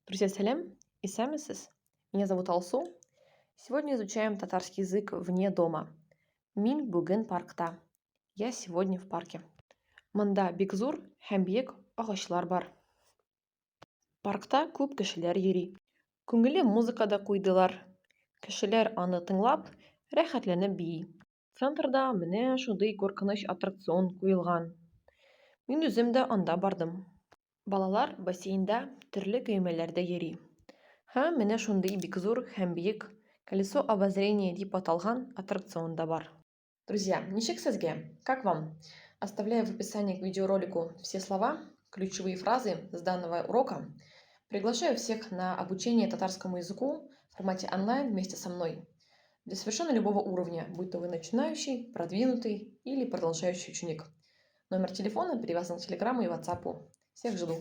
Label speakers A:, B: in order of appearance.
A: Друзья, сәлам! Исәнмесез! Меня зовут Алсу. Сегодня изучаем татарский язык вне дома. Мин бүген паркта. Я сегодня в парке. Монда бик зур һәм биек агачлар бар. Паркта күп кешеләр йөри. Күңелле музыка да куйдылар. Кешеләр аны тыңлап, рәхәтләнеп бии. Центрда менә шундый куркыныч аттракцион куелган. Мин үзем дә анда бардым. Балалар бассейнда төрле көймәләрдә йөри. Һәм менә шундый бик зур һәм биек Колесо обозрения дип аталган аттракцион да бар. Друзья, ничек сезгә? Как вам? Оставляю в описании к видеоролику все слова, ключевые фразы с данного урока. Приглашаю всех на обучение татарскому языку в формате онлайн вместе со мной. Для совершенно любого уровня, будь то вы начинающий, продвинутый или продолжающий ученик. Номер телефона привязан к Телеграмму и Ватсапу. Всех жду.